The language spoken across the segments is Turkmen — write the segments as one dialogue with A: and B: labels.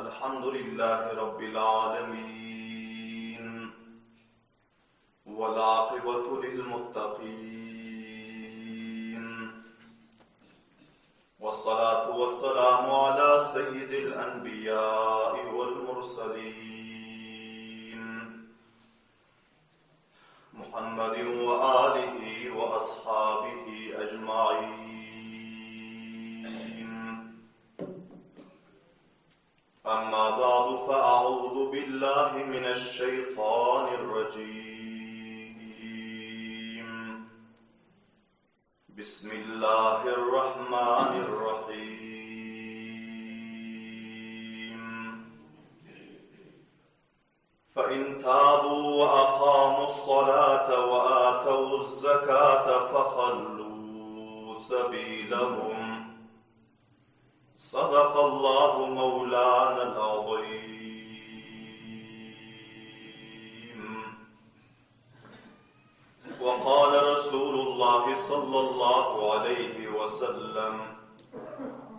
A: الحمد لله رب العالمين والعاقبة للمتقين والصلاة والسلام على سيد الأنبياء والمرسلين محمد وآله وأصحابه أجمعين أما بعد فأعوذ بالله من الشيطان الرجيم بسم الله الرحمن الرحيم فإن تابوا وأقاموا الصلاة وآتوا الزكاة فخلوا سبيلهم صدق الله مولانا العظيم وقال رسول الله صلى الله عليه وسلم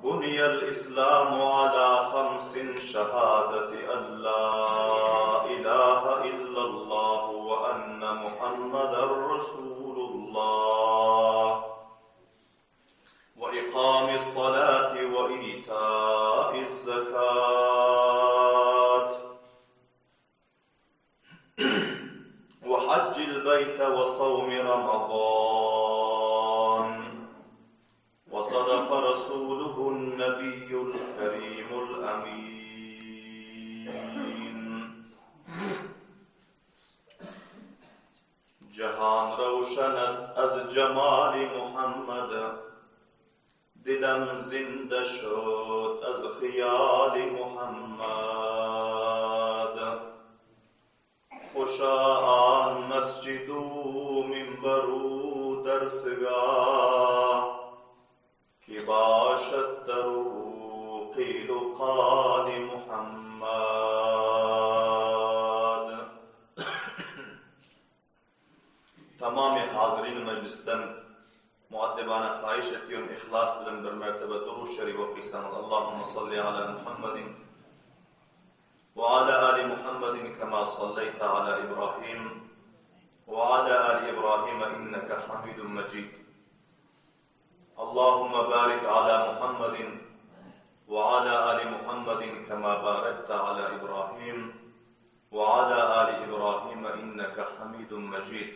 A: بني الإسلام على خمس شهادة أن لا إله إلا الله وأن محمدا رسول الله وإقام الصلاة وإيتاء الزكاة وحج البيت وصوم رمضان وصدق رسوله النبي الكريم الأمين جهان روشن است از جمال محمد دلم زنده شد از خیال محمد خوشا آن مسجد و منبر و درسگاه که باشد در او قیل و قال محمد Tamamy hazyrin mejlisden muaddebana haýyş etýän yhlas bilen bir mertebe Durud Şerif okysaňyz Allahumma salli ala Muhammedin we ala ali Muhammedin kema salleýte ala Ibrahim we ala ali Ibrahim inneke Hamidun Mejid. Allahumma barik ala Muhammedin we ala ali Muhammedin kema barekte ala Ibrahim we ala ali Ibrahim inneke Hamidun Mejid.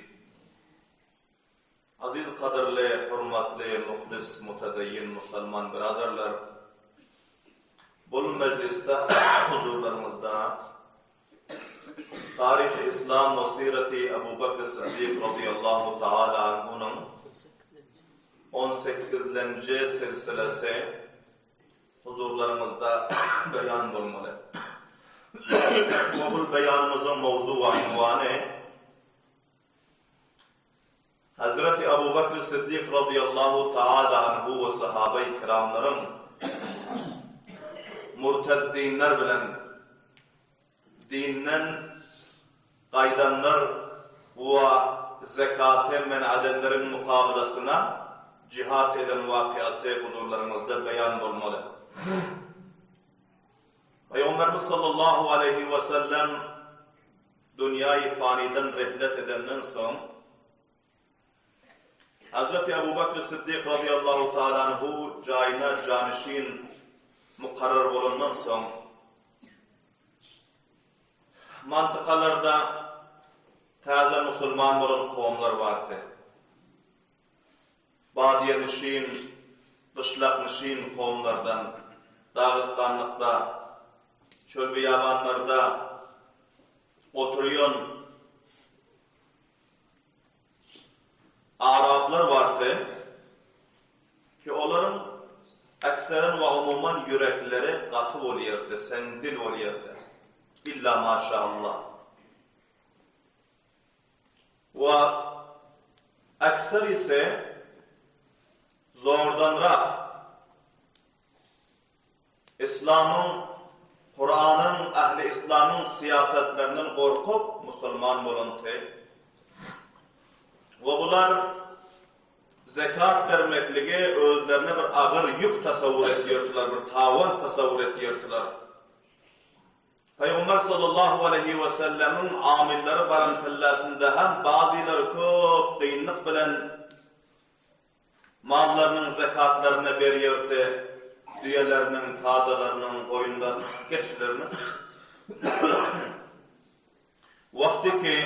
A: Aziz gadyrly, hormatly, muhlis, mutedeyyin musulman byradarlar! Bul mejlisde huzurlaryňyzda Taryhy Yslam we Syreti Ebu Bekr Syddyk razyýallahu taala anhunyň on sekizlenji silsilesi huzurlaryňyzda beýan bolmaly. We bul beýanymyzyň mowzu we ünwany Hazreti Ebu Bekr Syddyk razyýallahu taala anhu we sahabeýi kiramlaryň murteddinler bilen dinden gaýdanlar we zekaty men edenleriň mukabylasyna jihad eden wakyasy huzurlaryňyzda beýan bolmaly. Pygamberimiz sallallahu aleýhi we sellem Dünýäi fanydan rehlet edenden soň, Hazreti Abu Bakr Siddik razyýallahu taala anhu jaýyna janyşin mukarrar bolandan soň, mantykalarda täze musulman bolan kowumlar bardy. Badiýenişin, gyşlaknişin kowumlardan, dagystanlykda, çöl-beýabanlarda oturýan araplar bardy ki, olaryň ekseren we umuman ýürekleri gaty bolýardy, seňdil bolýardy. Illa maşaallah. We ekserisi zordanrak Yslamyň, Kuranyň, ähli yslamyň syýasatlarinden gorkup musulman bolanty. We bular zekat bermekligi özlerine bir agyr ýük tasawwur etýärdiler, bir tawan tasawwur etýärdiler. Pygamber sallallahu aleýhi we sellemiň amilleri baran pillasynda hem bazylary köp kynlyk bilen mallarynyň zekatlaryny berýärdi, düýeleriniň, padalarynyň, goýunlarynyň, geçileriniň. Wagty ki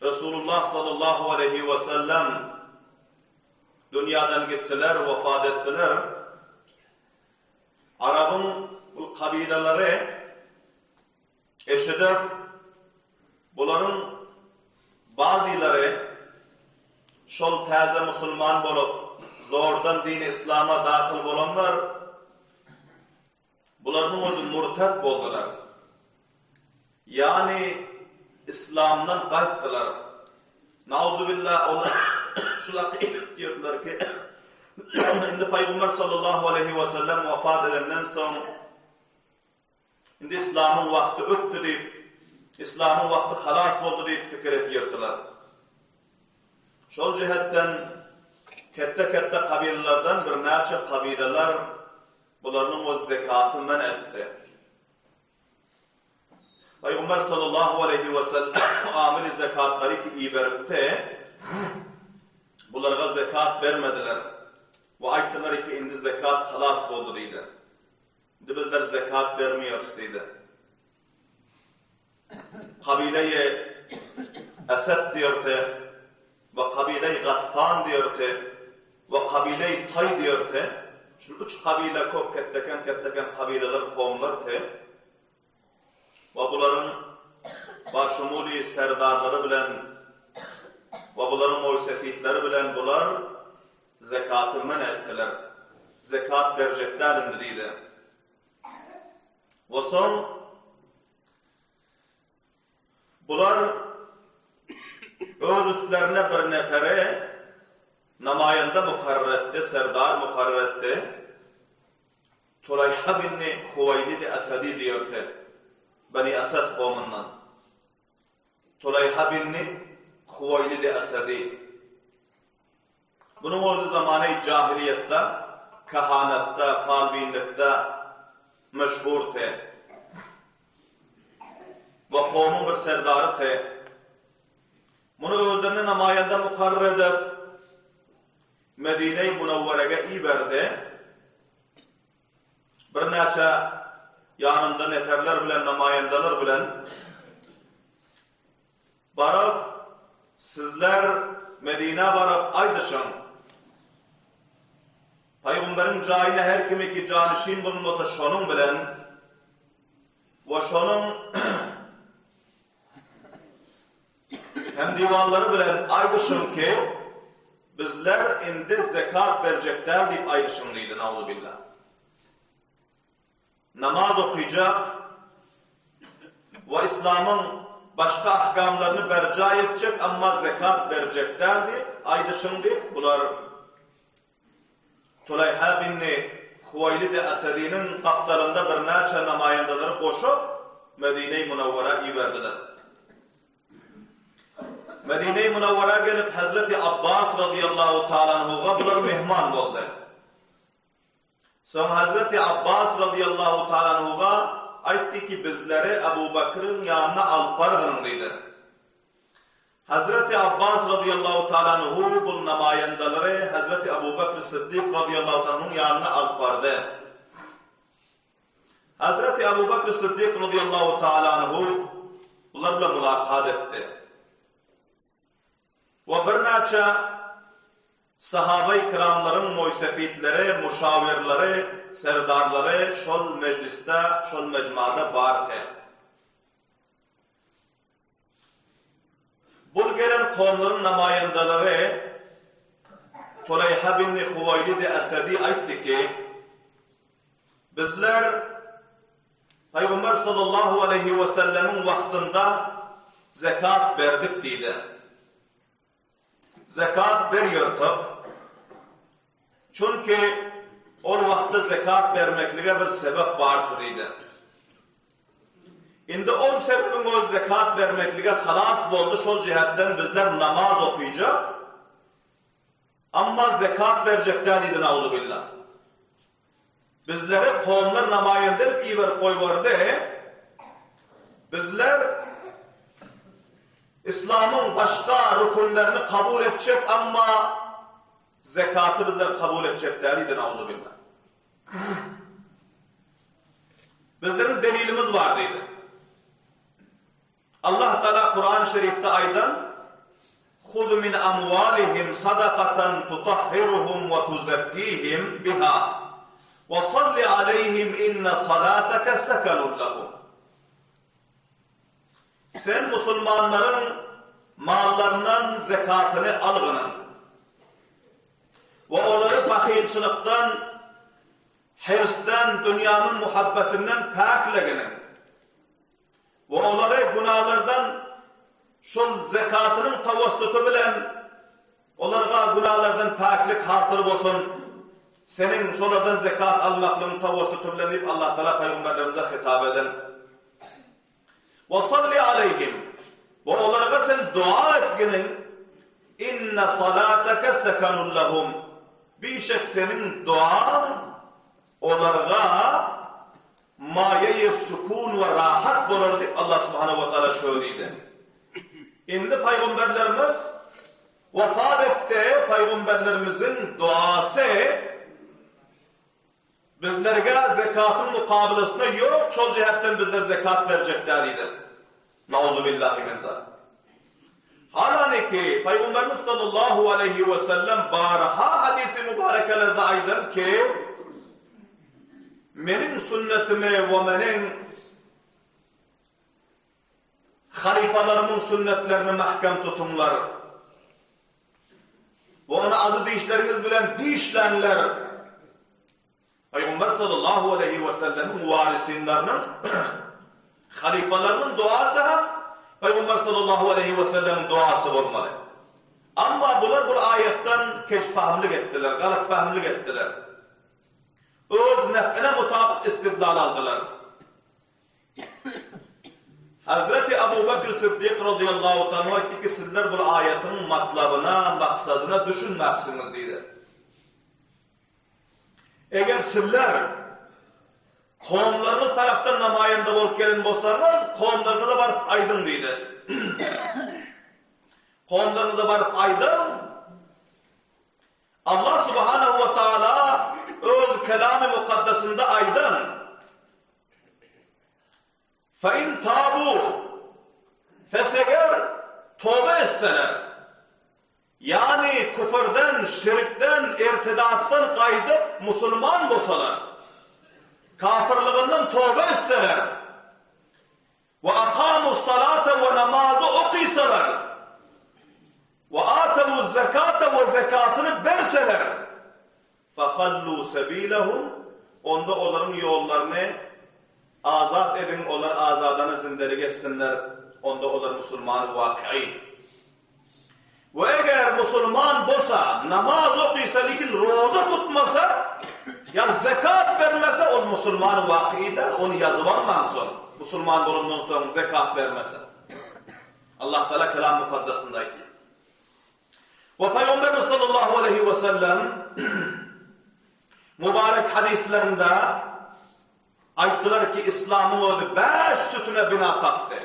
A: Resulullah sallallahu aleýhi we sellem dünýadan gitdiler, wefat etdiler. Arabyň bu kabylalary eşidip, bularyň bazylary şol täze musulman bolup, zordan dini yslama dahyl bolanlar, bularyň özi murtat boldular. Ýagny yslamdan gaýtdylar. Nauzubillah olar şulak diýdiler ki, indi Pygamber sallallahu aleýhi we sellem wafat edenden soň indi yslamyň wagty ötdi diýip, yslamyň wagty halas boldy diýip pikir etýärdiler. Şol jähetden ketde-ketde kabylalardan birnäçe kabylalar bularynyň o zekaty men etdi. Pygamber sallallahu aleýhi we sellem amili zekatlary ki iberipdi, bularga zekat bermediler we aýtdylar ki indi zekat halas boldy diýdi. Indi bizler zekat bermeýäris diýdi. Kabileýi Esed diýerdi we kabileýi Gatfan diýerdi we kabileýi Taý diýerdi. Şu üç kabile köp ketdeken-ketdeken kabileler, kowumlardy. We bularyň başumuly serdarlary bilen we bularyň moýsefitleri bilen bular zekaty men etdiler. Zekat berjek däl indi diýdi. We soň bular öz üstlerine bir neperi namaýanda mukarrar etdi, serdar mukarrar etdi. Tulaýha binni Huwaýlidi Asadi diýerdi, Bani Asad kowumyndan. Tulaýha binni Huwaýlidi Asadi. Munuň özi zamany jahiliýetde, kehanetde, palbinlikde meşhurdy. We kowumyň bir serdarydy. Muny özlerine namaýanda mukarrar edip, Medine-i Munawwerege iberdi. Birnäçe ýanynda neferler bilen, namaýandalar bilen baryp, sizler Medinä baryp aýdyşyň, Pygamberiň jaýyna her kimi ki janyşin bolunmasa şonuň bilen we şonuň Hemdiwanlary bilen aýdyşyň ki, bizler indi zekat berjek däl diýip aýdyşyň diýdi, nauzubilla. Namaz okyjak we yslamyň başga ahkamlaryny berjaý etjek, emma zekat berjek däl diýip aýdyşyň diýip, bular Tulaýha binni Huwaýlidi Asadiniň gapdalynda birnäçe namaýandalary goşup, Medine-i Munawwara iberdiler. Medine-i Munawwara gelip, Hezreti Abbas razyýallahu taala anhuga bular mehman boldy. Soň Hezreti Abbas razyýallahu taala anhuga aýtdy ki, bizleri Abu Bakryň ýanyna alyp bargynyň diýdi. Hezreti Abbas razyýallahu taala anhu bul namaýandalary Hezreti Abu Bakr Syddyk razyýallahu taala anhuň ýanyna alyp bardy. Hezreti Abu Bakr Syddyk razyýallahu taala anhu bular bilen mulakat etdi. We birnäçe sahabai kiramlaryň moýsefitleri, muşawirleri, serdarlary şol mejlisde, şol mejmada bardy. Bul gelen kowumlaryň namaýandalary Tulaýha binni Huwaýlidi Esedi aýtdy ki, Bizler Pygamber sallallahu aleýhi we sellemiň wagtynda zekat berdik diýdi. Zekat berýärdik. Çünki ol wagtda zekat bermeklige bir sebep bardy diýdi. Indi ol sebebiň özi zekat bermeklige halas boldy, şol jähetden bizler namaz okyjak, amma zekat berjek däl diýdi nauzubilla. Bizleri kowumlar namaýanda edip iberip goýberdi. Bizler Islamyň başga rükünlerini kabul etjek amma zekaty bizler kabul etjek däl diýdi nauzubillah. Bizleriň delilimiz bar diýdi. Allah Taala Kuran Şerifde aýdan Huz min amwalihim sadakatan tutahhiruhum we tuzakkihim biha we salli aleyhim inne salateke sekenun lehum. Sen musulmanlaryň mallaryndan zekatyny algynyň we olary bahylçylykdan, hirsden, dünýäniň muhabbetinden päkleginiň we olary günalardan şol zekatynyň tawassuty bilen olarga günalardan päklik hasyl bolsun, seniň şolardan zekat almaklygyň tawassuty bilen diýip Allah Tagala pygamberlerimize hitap eden. We salli aleýhim, we olarga sen doga etginiň, inne salateke sekenun lehum, bişek seniň dogaň olarga maýaýy sukun we rahat bolar diýip Allah subhanahu we taala şöyle diýdi. Indi pygamberlerimiz wefat etdi, pygamberlerimiziň dogasy Bizlerge zekatyň mukabylasynda ýok şol jähetden bizler zekat berjek däl diýdi. Nauzubillahi min zalik. Halaniki Pygamberimiz sallallahu aleýhi we sellem barha hadisi mübarekelerde aýdan ki, Meniň sünnetimi we meniň halyfalarymyň sünnetlerini mähkem tutuňlar. We ony ajy dişleriňiz bilen dişläňler. Pygamber sallallahu aleýhi we sellemiň warisynlarynyň halyfalarynyň duasy hem Pygamber sallallahu aleýhi we sellemiň duasy bolmaly. Amma bular bul aýatdan keşfahmlyk etdiler, galatfahmlyk etdiler. Öz nef'ine mutabyk istidlal aldylar. Hazreti Abu Bekr Siddik razyýallahu taala aýtdy ki, sizler bul aýatyň matlabyna, maksadyna düşünmäpsiňiz diýdi. Eger sizler kowumlaryňyz tarapdan namaýanda bolup gelen bolsaňyz, kowumlaryňyza baryp aýdyň diýdi. Kowumlaryňyza baryp aýdyň, Allah subhanahu wa taala öz Kelamy Mukaddesinde aýdan, Fe in tabu, Pes eger toba etseler, ýagny küfürden, şirkden, irtidatdan gaýdyp musulman bolsalar, kafyrlygyndan toba etseler, we akamus-salate we namazy okysalar, we atewuz-zekate we zekatyny berseler, Fahallû sebilehum, onda olaryň ýollaryny azat ediň, olar azadana zindelik etsinler, onda olar musulmany wakyýy. We eger musulman bolsa, namaz okysa, lekin roza tutmasa, ýa zekat bermese, ol musulmany wakyýy däl, ony ýazyp almaň soň, musulman bolandan soň zekat bermese. Allah Tagala Kelam Mukaddesinde aýtýar. We Pygamberimiz sallallahu aleýhi we sellem mübarek hadyslarynda aýtdylar ki, Islamyň özi bäş sütüne bina tapdy.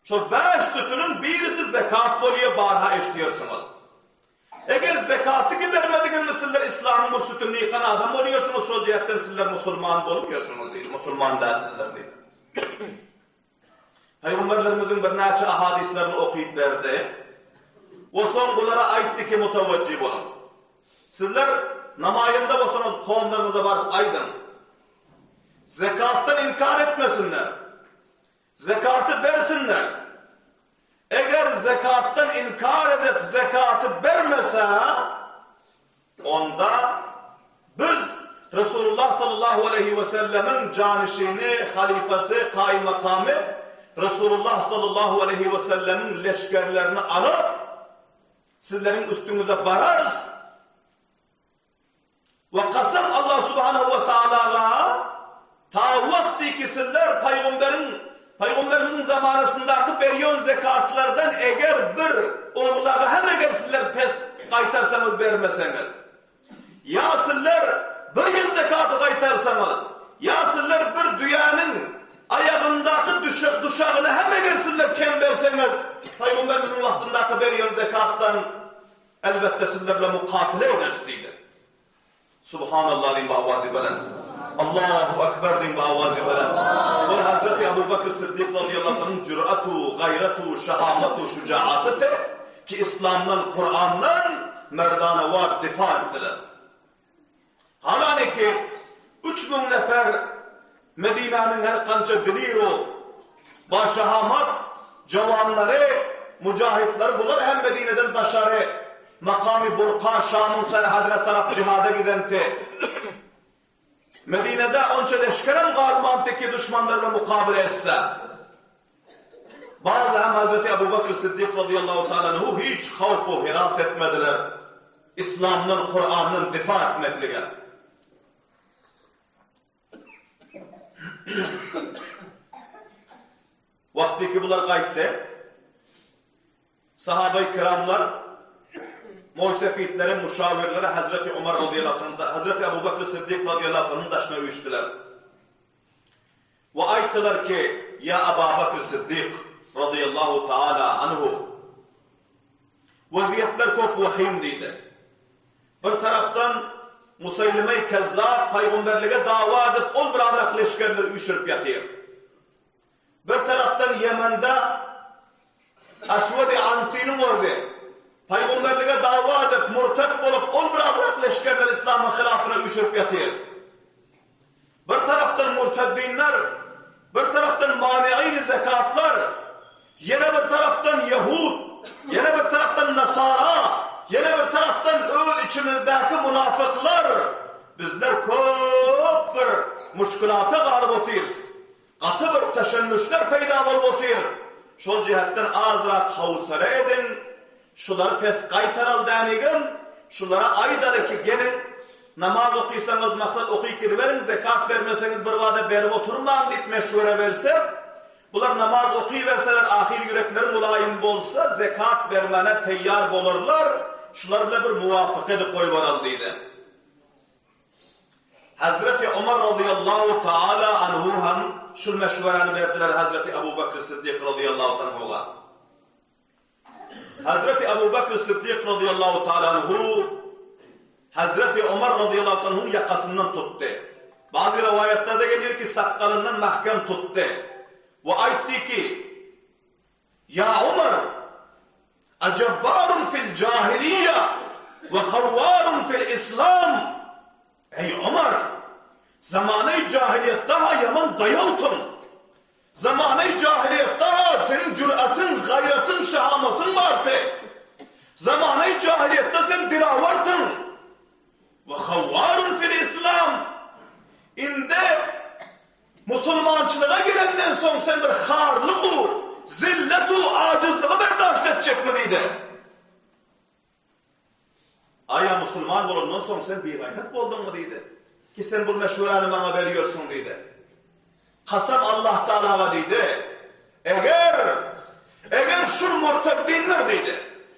A: Şol bäş sütüniň birisi zekat bolýar, barha eşidýärsiňiz. Eger zekaty gidermedigiňiz sizler Islamyň bu sütünini ýykan adam bolýarsyňyz, şol jähtden sizler musulman bolmaýarsyňyz diýdi, musulman dälsizler diýdi. Pygamberlerimiziň birnäçe ahadyslaryny okyp berdi. We soň bulara aýtdy ki, mutawajjy boluň. Sizler namaýanda bolsaňyz kowumlaryňyza baryp aýdyň. Zekatdan inkar etmesinler. Zekaty bersinler. Eger zekatdan inkar edip zekaty bermese, Onda biz Resulullah sallallahu aleýhi we sellemiň janyşyny, halyfasy, kaýymakamy Resulullah sallallahu aleýhi we sellemiň leşgerlerini alyp, sizleriň üstüňize bararys we kasam Allah subhanahu we taalaga ta wagty ki sizler pygamberiň Pygamberimiziň zamanasyndaky berýon zekatlardan eger bir oglagy hem eger sizler pes gaýtarsaňyz bermeseňiz, ýa sizler bir ýyl zekaty gaýtarsaňyz, ýa sizler bir düýäniň aýagyndaky. duşagyny hem eger sizler kem berseňiz, Pygamberimiziň wagtyndaky berýän zekatdan, elbetde sizler bilen mukatele ederis diýdi. Subhanallah diýiň bu awazy belent. Allahu Ekber diýiň bu awazy belent. Bul Hazreti Abu Bekr Siddik razyýallahu anhuň jür'atu, gaýratu, şahamatu, şujaatydy ki Islamdan, Kurandan merdanewar difa etdiler. Halaniki 3000 nefer Medinäniň her kança diliru, başahamat jawanlary, mujahitleri bular hem Medineden daşary makamy Burka Şamyň serhedine tarap jihada gidenti. Medinede onça leşgerem galmandy ki duşmanlar bilen mukabele etse. Bazy hem Hazreti Ebu Bekr Siddik radıyallahu ta'ala anhu hiç havf u hiras etmediler. Islamdan, Kur'andan difa etmeklige. Wagtyky bular gaýtdy. Sahabaý kiramlar moýsefitleri, muşawirleri Hazreti Omar razyýallahu anhu, Hazreti Abu Bakr Siddik razyýallahu anhuň daşyna üýşdüler. We aýtdylar ki, Ýa Aba Bakr Siddik razyýallahu taala anhu, Wezýetler köp wehim diýdi. Bir tarapdan Museýlimeý Kezzap pygamberlige dawa edip ol bir azrak leşgerleri üýşürip ýatyr. Bir tarapdan Ýemende Aswedi Ansiniň özi pygamberlige dawa edip murtet bolup ol bir azrak leşgerleri yslamyň hylafyna üýşürip ýatyr. Bir tarapdan murteddinler, bir tarapdan mani'in zekatlar, ýene bir tarapdan ýehud, ýene bir tarapdan nasara, ýene bir tarapdan öz içimizdäki munafyklar, bizler köp bir muşkilata galyp otyrys. Gaty bir teşennüşler peýda bolup otyr. Şol jähetden azrak howsala ediň, şulary pes gaýtaraly dänigem, şulara aýdaly ki, geliň, namaz okysaňyz maksat okyp gidiberiň, zekat bermeseňiz birbada berip oturmaň diýip meşwere bersek, bular namaz okyberseler ahyr ýürekleri mulaýym bolsa zekat bermäne teýýar bolarlar, şular bile bir muwafyka edip goýbaraly diýdi. Hazreti Omar razyýallahu taala anhu hem şul meşweräni berdiler Hazreti Abu Bekr Siddik razyýallahu anhuga. Hazreti Abu Bekr Siddik razyýallahu taala anhu Hazreti Omar razyýallahu anhuň ýakasyndan tutdy. Bazy rowaýatlarda gelýär ki, sakgalyndan mahkem tutdy. We aýtdy ki, Ýa Omar, Ajabbarun fil jahiliýe we hawwarun fil islam. Eý Omar, zamanaý jahiliýetde-ha ýaman daýawtyň. Zamanaý jahiliýetde-ha seniň jüratyň, gaýratyň, şahamatyň bardy. Zamanaý jahiliýetde sen dilawardyň. We hawwarun fil islam. Indi Musulmançylyga gelenden soň sen bir harlyk-u, zillet-u ajyzlygy berdaşt etjekmi diýdi. Aýa musulman bolandan soň sen bigaýrat bolduňmy diýdi. Ki sen bul meşweräni maňa berýörsiň diýdi. Kasam Allah Tagalaga diýdi. Eger, eger şul murteddinler diýdi.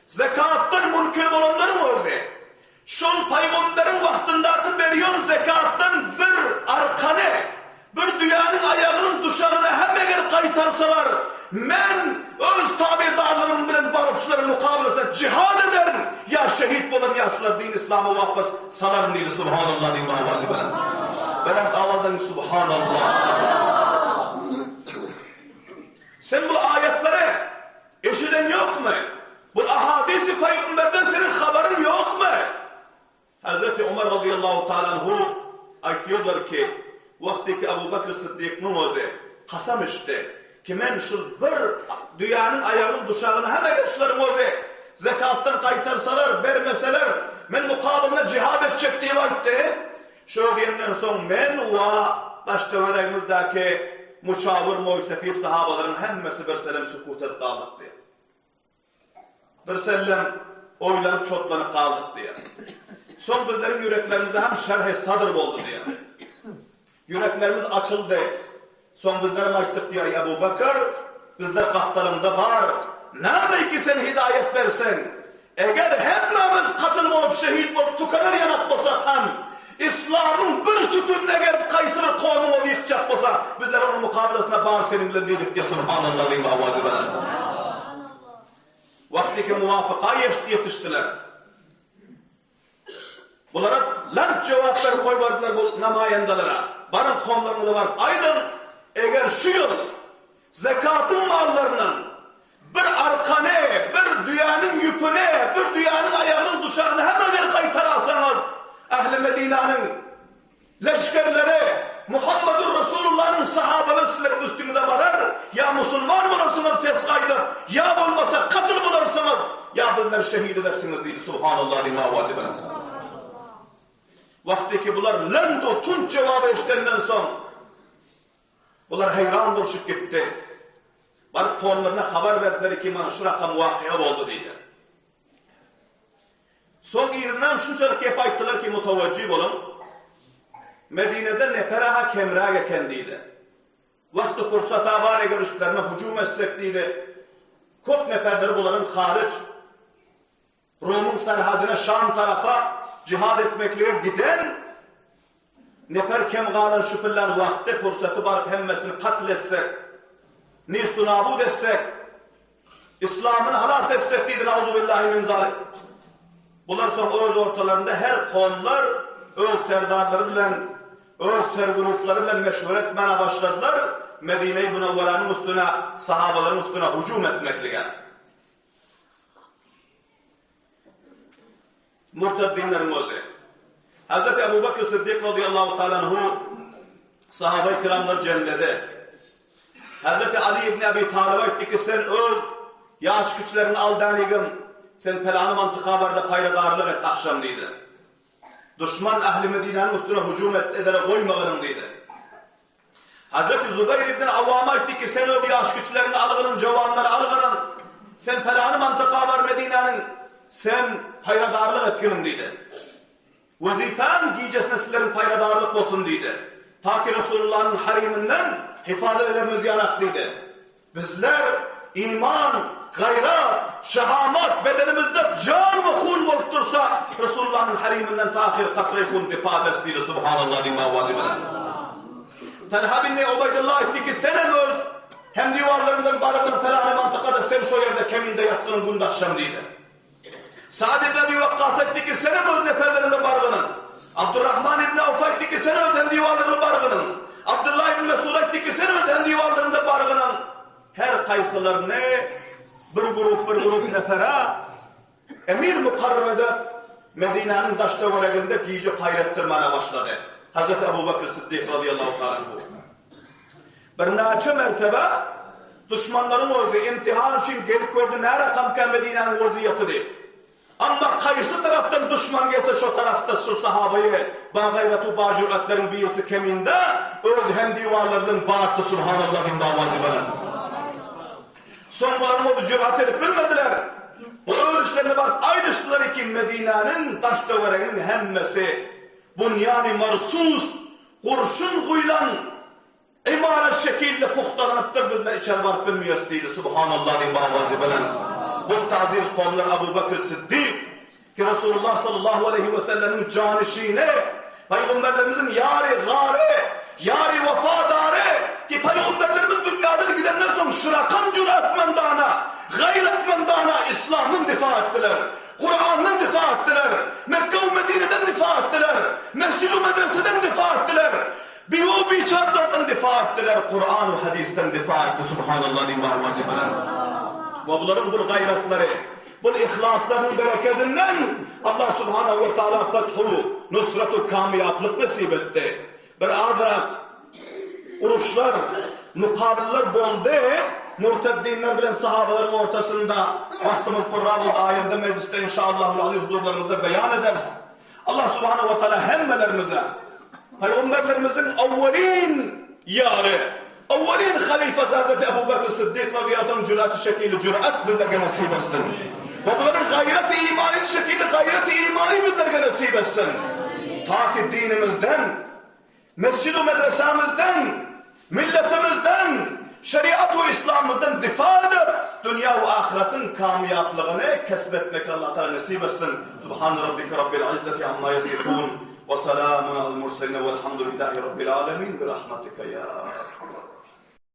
A: Zekatdan münkir bolanlaryň özi, şol pygamberiň wagtyndaky berýän zekatdan bir arkany, bir düýäniň aýagynyň duşagyny hem eger gaýtarsalar, men öz tabedarlarym bilen baryp şularyň mukabelesine jihad ederin, ýa şehit bolaryn ýa şulary din-yslama wapas salaryn diýdi. Subhanallah diýiň owazy belent. Belent owazdan Subhanallah. Sen bul aýatlary Eşiden ýokmy? Bu ahadisi pygamberden seniň habaryň ýokmy? Hazreti Omar razyýallahu taala anhu aýtýarlar ki, wagtyky Abu Bekr Syddyknyň özi kasam içdi ki, men şul bir düýäniň aýagynyň duşagyny hem eger şularyň özi zekatdan gaýtarsalar, bermeseler, men mukabylynda jihad etjek diýip aýtdy. Şo diýenden soň men we daş-töweregimizdäki muşawir moýsefi sahabalaryň hemmesi birsellem sukut edip galdyk diýýär. Birsellem oýlanyp çotlanyp galdyk diýýär. Soň bizleriň ýüreklerimizde hem şerh-i sadr boldy diýýär. Ýüreklerimiz açyldy. Soň bizlerem aýtdyk diýýär, Eý Ebu Bekr, bizler gapdalyňda bar, näme ki sen hidaýat berseň, eger hemmämiz katyl bolup, şehit bolup tükener ýanak bolsak hem, Yslamyň bir sütünine gelip kaýsy bir kowmuň ony ýykjak bolsa, bizler onuň mukabalasyna bar seniň bilen diýdik diýip Subhanallah diýip owazy bilen. Wagtyky muwafyka ýetişdiler. Bulara lant jogap berip goýberdiler bu namaýandalara. Baryň kowumlaryňyza baryp aýdyň, eger şu ýyl zekatyň mallaryndan bir arkany, bir düýäniň ýüpüni, bir düýäniň aýagynyň duşagyny hem eger gaýtarasaňyz, ähli Medinäniň Leşgerleri, Muhammedur Resulullanyň sahabalary sizleriň üstüňize barar, ýa musulman bolarsyňyz pes gaýdyp, ýa bolmasa katyl bolarsyňyz, ýa bizleri şehit edersiňiz diýdi. Subhanallah diýip owazy bilen. Wagty ki bular lend-u tund jogaby eşidenden soň, bular haýran bolşup gitdi. Baryp tonlaryna habar berdiler ki, mana şu rakam wakyýa boldy diýdi. Soň yzyndan şunçalyk gep aýtdylar ki, mutawajjy boluň, Medinede nepere-ha kemräk eken diýdi. Wagty pursat-a bar eger üstlerine hüjüm etsek diýdi. Köp neperleri bularyň haryç, Rumyň serhedine Şam tarapa jihad etmeklige giden neper kem galan şüpillän wagty pursaty baryp hemmesini katl etsek, nistu-nabut etsek, Yslamyny halas etsek diýdi nauzubillahi min zalik. Bular soň öz ortalarynda her kowumlar öz serdarlary bilen, öz serguruhlary bilen meşweret etmäne başladylar, Medine-i Münewweranyň üstüne, sahabalaryň üstüne hüjüm etmeklige. Murtaddinleriň özi. Hazreti Ebu Bekr Siddik radiyallahu ta'ala anhu sahabe-i kiramlary jemledi. Hazreti Ali ibn Abi Talib aýtdy ki, sen öz ýaş kiçileriňi al dänigim, sen pelany mantyka bar-da paýradarlyk et agşam diýdi. Duşman ähli Medinäniň üstüne hüjüm et, edere goýmagynyň diýdi. Hazreti Zubeýr ibn Awwama aýtdy ki, sen öz ýaş kiçileriňi algynyň, jowanlary algynyň, sen pelany mantyka bar Medinäniň, sen paýradarlyk etginiň diýdi. Wezipäň gijesine sizleriň paýradarlyk bolsun diýdi. Ta ki Resulullanyň hariminden hifazat ederimiz ýalak diýdi. Bizler iman, gaýrat, şehamat bedenimizde jan we hun bolup dursa, Resulullanyň hariminden ta ahyr katraý hun difa ederis diýdi Subhanallah diýip owazy bilen. Talha bin Ubaýdullah aýtdy ki, sen hem öz hemdiwarlaryňdan barypdyr pelany mantykada sen şo ýerde keminde ýatgynyň günde agşam diýdi. Sa'd ibn Abi Wakkas aýtdy ki, sen hem öz neperleriňle bargynyň. Abdurrahman ibn Awf aýtdy ki, sen öz hemdiwarlaryňla bargynyň. Abdullah ibn Mesud aýtdy ki, sen öz hemdiwarlaryňda bargynyň. Her kaýsylaryny bir grup bir grup nefere emir mukarrar edip, Medinäniň daş-töwereginde gije paýr etdirmäne başlady. Hazreti Abu Bekr Siddik razyýallahu taala anhu. Birnäçe mertebe duşmanlaryň özi imtihan üçin gelip gördi, närakamka Medinäniň waziýeti diýip. Amma kaýsy tarapdan duşman gelse şo tarapda şu sahabaýy bagaýrat-u bajüratleriň birisi keminde öz hemdiwarlary bilen bardy Subhanallah diýip owazy belent. Soň bularyň özi jürat edip bilmediler. Bu öz işlerine baryp aýdyşdylar ki Medinäniň daş-töwereginiň hemmesi bunýany marsus Gurşun guýlan ymarat şekilde puhtalanypdyr bizler içeri baryp bilmeýäris diýdi Subhanallah diýip owazy belent bu tazil kowumlar Abu Bekr Siddik ki Resulullah sallallahu aleýhi we sellemiň janyşyny Pygamberlerimiziň ýary gary ýary wefadary ki Pygamberlerimiz dünýadan gidenden soň şurakam jüratmendana gaýratmendana Islamdan difa etdiler. Kurandan difa etdiler, Mekge we Medineden difa etdiler, mesjid we medreseden difa etdiler, biu biçarlardan difa etdiler, Kuran we hadysdan difa etdi, Subhanallah diýip owazy bilen. We bularyň bul gaýratlary, bul yhlaslarynyň berekedinden Allah Subhanahu we Taala fethu, nusratu, kamýaplyk nesip etdi. Bir azrak uruşlar, mukabylylar boldy, murteddinler bilen sahabalaryň ortasynda, wagtymyz purra boldy, aýanda mejlisde inşaallahul aziz huzurlaryňyzda beýan ederis. Allah subhanahu we taala hemmelerimize Pygamberlerimiziň awwalin ýary, awwalin halyfasy Hazreti Ebu Bekr Siddik razyýallahu anh jüraty şekili jürat bizlerge nesip etsin. We bularyň gaýraty imany şekili gaýraty imany bizlerge nesip etsin. Ta ki dinimizden Mesjid-u medresämizden, milletimizden, şeriat we yslamymyzdan difa edip, dünýä we ahyratyň kamýaplygyny kesp etmek Allah Taala nesip etsin. Subhan rabbike rabbil izzati amma ýasifun. Ve selamun alel murselin velhamdülillahi rabbil alemin. Bi rahmetike ya.